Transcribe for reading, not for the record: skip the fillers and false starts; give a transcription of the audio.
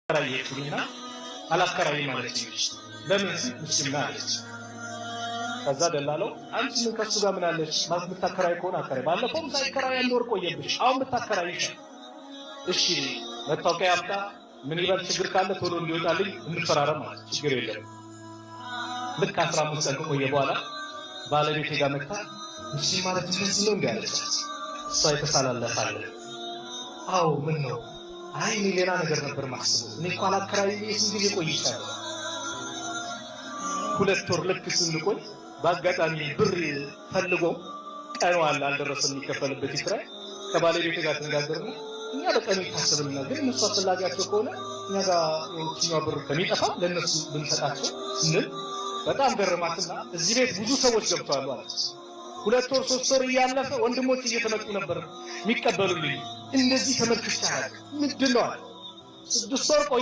ሄድኩኝና አላከራይም አለች። ለምን ስል ሙስሊም ናት አለች። ከዛ ደላለው አንቺ ምን ከሱ ጋር ምን አለች? የምታከራይ ከሆነ አከራይ። ባለፈውም ሳይከራይ አንድ ወር ቆየብሽ፣ አሁን ብታከራይ ይሻል። እሺ መታወቂያ ያምጣ፣ ምን ይበል፣ ችግር ካለ ቶሎ እንዲወጣልኝ እንፈራረም ማለት ችግር የለም። ልክ 15 ቀን ከቆየ በኋላ ባለቤቴ ጋር መጥታ ሙስሊም ማለት እንደዚህ ነው እንዲ አለቻት። እሷ የተሳላለፋለ አዎ ምን ነው? አይ እኔ ሌላ ነገር ነበር ማስበው። እኔ እኮ አላከራይ ስንት ጊዜ ቆይቻለሁ። 2 ወር ልክ ስንቆይ በአጋጣሚ ብር ፈልጎ ቀኑ አለ አልደረሰም የሚከፈልበት ኪራይ። ከባለቤቴ ጋር ተነጋገርና እኛ በቀኑ ይታሰብልናል፣ ግን እነሱ አስፈላጊያቸው ከሆነ እኛ ጋር የውችኛው ብር ከሚጠፋ ለእነሱ ብንሰጣቸው ስንል በጣም ገረማትና እዚህ ቤት ብዙ ሰዎች ገብተዋል አለች። 2 ወር 3 ወር እያለፈ ወንድሞች እየተመጡ ነበር የሚቀበሉልኝ። እንደዚህ ተመልክቼ አላውቅም። ምንድን ነው አለ። 6 ወር ቆየ።